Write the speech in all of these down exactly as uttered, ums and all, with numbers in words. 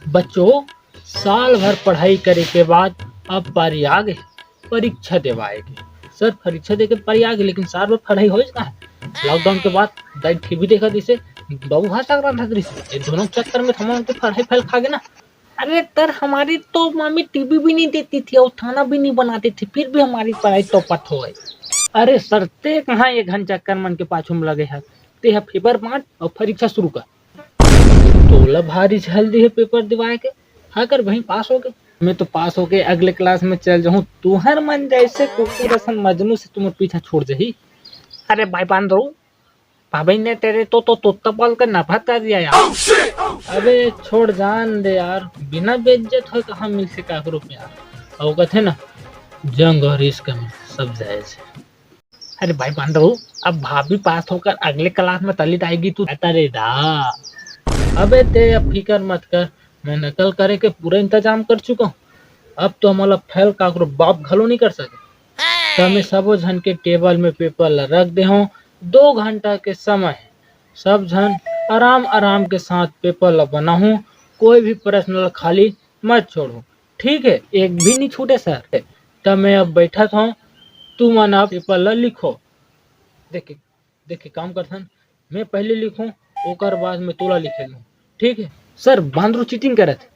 बच्चों, साल भर पढ़ाई करे के बाद अब पारी आ गई परीक्षा देवाए के। सर, परीक्षा दे के पारी आ गई, लेकिन साल भर पढ़ाई होइस कहाँ? लॉकडाउन के बाद दाई टीवी देखत रहिसे, बाबू भात साग रांधत रहिसे। ये दोनों चक्कर में हमन के पढ़ाई फेल खा गे ना। अरे सर, हमारी तो मम्मी टीवी भी नहीं देती थी और खाना भी नहीं बनाती थी, फिर भी हमारी पढ़ाई चौपट हो गई। अरे सर, ते कहाँ ये घन चक्कर मन के पाछू में लगे है? ते ह पेपर बांट और परीक्षा शुरू कर। तोला भारी झल दिहे पेपर दिवाए के। हाँ कर बहिन, पास हो गए। मैं तो पास होके अगले क्लास में चल जाऊँ। तुहर मन जैसे कुकुर असन मजनू से तुम्हें पीछा छोड़ जाही। अरे भाई बांदरू, भाभी ने तेरे तो, तो तोता पाल कर नफरत कर दिया यार। अबे छोड़, जान दे यार, बिना बेइज्जत होए कहाँ मिल से काकरो प्यार। और कहते ना, जंग और इश्क में सब जायज है। अरे भाई बांदरू, अब भाभी पास होकर अगले क्लास में तलित आएगी तू, अरे दा। अबे ते अब फिकर मत कर, मैं नकल करे के पूरा इंतजाम कर चुका हूँ। अब तो हमला फेल काकरो बाप घलो नहीं कर सके। तो मैं सबो झन के टेबल में पेपर ला रख दे हूँ। दो घंटा के समय है, सब झन आराम आराम के साथ पेपर ला बनाहूँ। कोई भी प्रश्न ला खाली मत छोड़ो, ठीक है? एक भी नहीं छूटे सर। तब मैं अब बैठत हूँ, तुमन अब पेपर ला लिखो। देखे, देखे काम करथन, मैं पहले लिखूँ, ओकर बाद में तोला लिखे लूँ, ठीक है? सर, बांदरू चीटिंग करत है।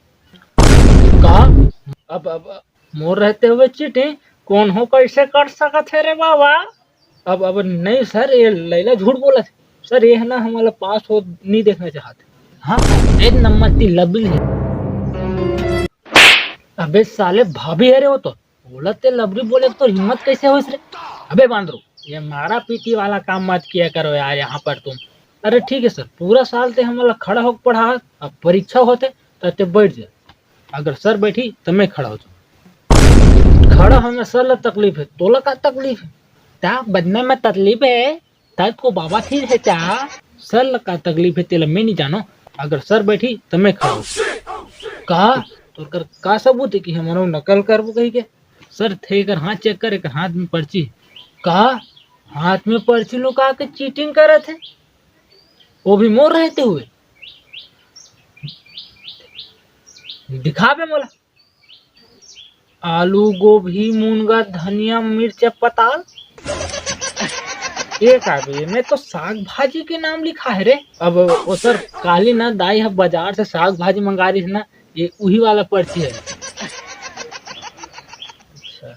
का? अब, अब मोर रहते हुए चीटिंग कौन हो, कैसे कर सकत है रे बाबा? अब, अब नहीं सर, ये लैला झूठ बोलत है। सर, ये है ना, हमला पास हो नहीं देखना चाहते। हाँ, एक नंबर ती लबली है। अबे साले, भाभी है रे वो तो, बोलत ते लबली बोले तो हिम्मत कैसे होइस रे? अबे बांदरू, ये मारा पीटी वाला काम मत किया करो यार यहाँ पर तुम। अरे ठीक है सर, पूरा साल ते हमला खड़ा होके पढ़ा, अब परीक्षा होते तो ते बैठ जा। अगर सर बैठी तो मैं खड़ा हो जाऊँ। खड़ा होने सर ला तकलीफ है, तोला का तकलीफ है? क्या बनने में तकलीफ है? तब को बाबा ठीक है क्या? सर ला का तकलीफ है तेला मैं नहीं जानो। अगर सर बैठी तो मैं खड़ा हो। का? तोर कर का सबूत है कि हमरो नकल करबो कही के? सर थे कर हाथ चेक करे कर हाथ में पर्ची। का? हाथ में पर्ची लुका के चीटिंग करत है, वो भी मोर रहते हुए। दिखाबे मोला। आलू, गोभी, मुनगा, धनिया, मिर्च, पताल। एक आदमी में तो साग भाजी के नाम लिखा है रे। अब वो सर, काली ना दाई ह बाजार से साग भाजी मंगा रही है ना, ये उही वाला पर्ची है। अच्छा,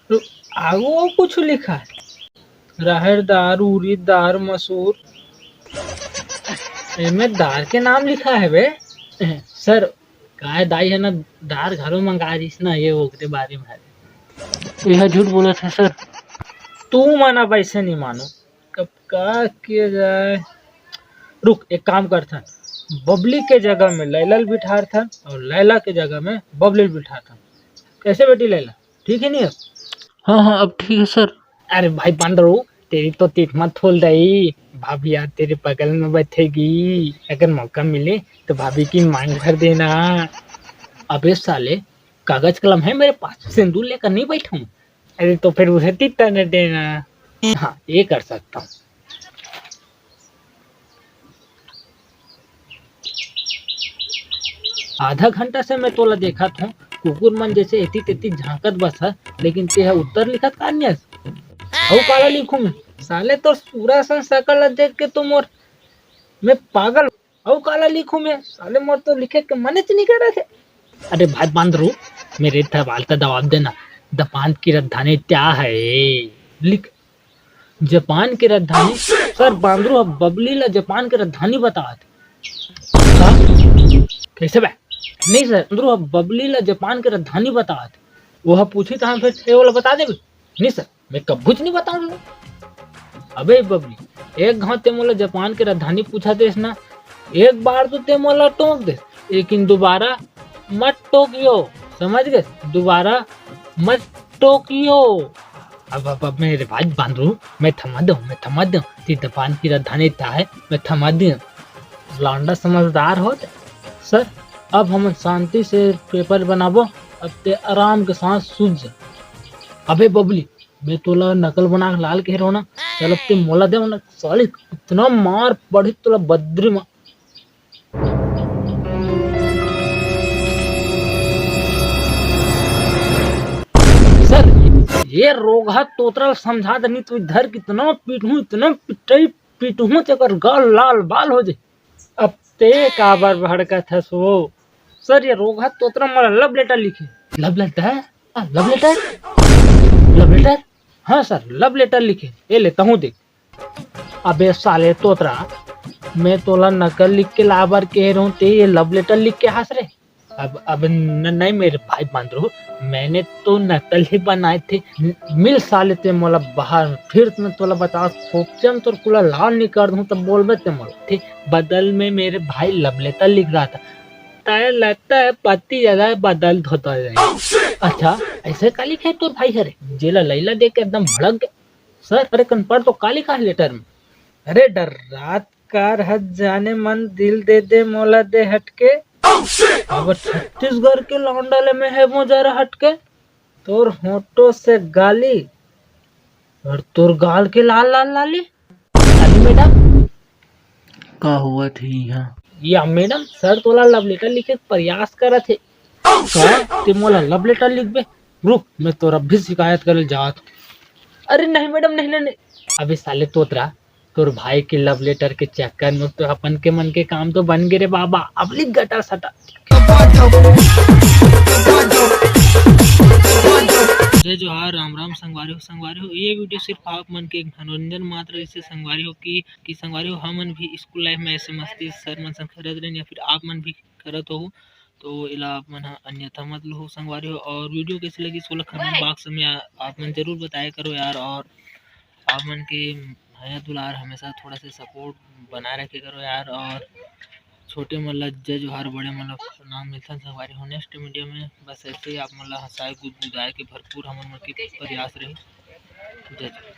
तो आगू और कुछ लिखा है? राहर दार, उरीद दार, मसूर। एमे दार के नाम लिखा है बे। सर, काय दाई है ना, दार घलो मंगा रहीस ना, ये ओकरे बारे में है। यह झूठ बोलत है सर। तू मन अब ऐसे नहीं मानो। अब का किया जाए? रुक, एक काम करथन, बबली के जगह में लैला ल बिठारथन और लैला के जगह में बबली ल बिठारथन। कैसे बेटी लैला, ठीक है नहीं अब? हाँ हाँ, अब ठीक है सर। अरे भाई बांदरू, तेरी तो तीत मत खोल दई, भाभी यार तेरे बगल में बैठेगी, अगर मौका मिले तो भाभी की मांग भर देना। अबे साले, कागज कलम है मेरे पास, सिंदूर लेकर नहीं बैठा हूँ। अरे तो फिर उसे तीता न देना। हाँ, ये कर सकता हूँ। आधा घंटा से मैं तोला देखत हूँ, कुकुर मन जैसे एती तेती झांकत बस है, लेकिन ते ह उत्तर लिखत का नहीं हस? अउ काला लिखूं मैं? साले तोर सूरा सन शकल ला देख के तो मोर, मैं पागल। अउ काला लिखूं मैं? साले मोर तो लिखे के मने च नहीं करत है। अरे भाई बांदरू, मेरे सवाल का जवाब देना। जापान की राजधानी क्या है? लिख। जापान की राजधानी। सर, बांदरू अब बबली ला जापान की राजधानी बतात। का? कैसे बे? नहीं सर, बांदरू अब बबली ला जापान की राजधानी बतात। वो पूछी तो हम फिर थे, वो ला बता देबे। नहीं सर, मैं कभूच नहीं बताऊंगा। अबे बबली, एक घाव ते मोला जापान के राजधानी पूछा देस ना, एक बार तो ते मोला टोक देस, लेकिन दोबारा मत टोकियो, समझ गए? दोबारा मत टोकियो। अब, अब, अब मेरे भाई बांदरू, मैं थमा दूं, मैं थमा दूं, ते जापान की राजधानी था है, मैं थमा दूं। लौंडा समझदार हो। सर, अब हम शांति से पेपर बनाबो, अब ते आराम के साथ सूत जा। अबे बबली, मैं तोला नकल बना के लाल कह रहा हूँ ना, चल अब ते मोला दे ना, साली इतना मार पड़ी तोला बद्री मा। ये रोगहा तोतरा ल समझा दे, नहीं तो इधर कितना पीटहूँ, इतना पिटई पीटहूँ, तेकर गाल लाल बाल हो जाए। अब ते काबर भड़कत हस वो? सर, ये रोगहा तोतरा मोला लव लेटर लिखे। लव लेटर? हाँ, लव लेटर? लव लेटर? हाँ सर, लव लेटर लिखे। ये ले, तहूँ देख। अबे साले तोतरा, मैं तोला नकल लिख के लाबर कहे रहूं, ते ये लव लेटर लिख के हंस रे। अब, अब न, नहीं मेरे भाई बांदरू, मैंने तो नकल ही बनाए थे। न-, मिल साले ते मोला बाहर में, फिर मैं तोला बता, खोपचे में तोर कुला लाल निकाल दूं, तब बोलबे ते मोला। ठीक, बदल में मेरे भाई लव लेटर लिख रहा था। तय लगता है पति ज्यादा बदल धोता है। अच्छा, ऐसे का लिखे तोर भाई हरे? जेला लैला देख के एकदम भड़क गए। सर, अरे कनपढ़ तो का लिखा है लेटर में? अरे डर रात कार हत जाने मन दिल दे दे मोला दे हटके। अब छत्तीसगढ़ के लौंडा ले में है वो जरा हटके। तोर होठों से गाली और तोर गाल के लाल लाल लाली। अरे मैडम, का होवत हे इहाँ? या मैडम, सर तोला लव लेटर लिखे के प्रयास करत हे। का? ते मोला लव लेटर लिखबे? रुक, मैं तोर अभी शिकायत करे जात हूँ। अरे नहीं मैडम, नहीं, नहीं, नहीं। अबे साले तोतरा, तोर भाई के लव लेटर के चक्कर में तो अपन के मन के काम तो बन गे रे बाबा। अब लिख गटर सटर। जय जोहार, राम राम संगवारी हो, संगवारी हो। ये वीडियो सिर्फ आप मन के एक मनोरंजन मात्र, इससे संगवारी हो कि, कि संगवारी हो, हमन भी स्कूल लाइफ में ऐसे मस्ती सर मन संग करत रहेन या फिर आप मन भी करत हो, तो एला आप मन ह अन्यथा मत लो संगवारी हो। और वीडियो कैसे लगी, ओला कमेंट बॉक्स में आ-, आप मन जरूर बताया करो यार। और आप मन के मया दुलार हमेशा थोड़ा सा सपोर्ट बनाए रखे करो यार। और छोटे मन ला जय जोहार, बड़े मन ला प्रणाम। मिलथन संगवारी हो नेक्स्ट वीडियो में। बस ऐसे ही आप मन ला हंसाए गुदगुदाए के भरपूर हमन मन के प्रयास रही। जय जोहार।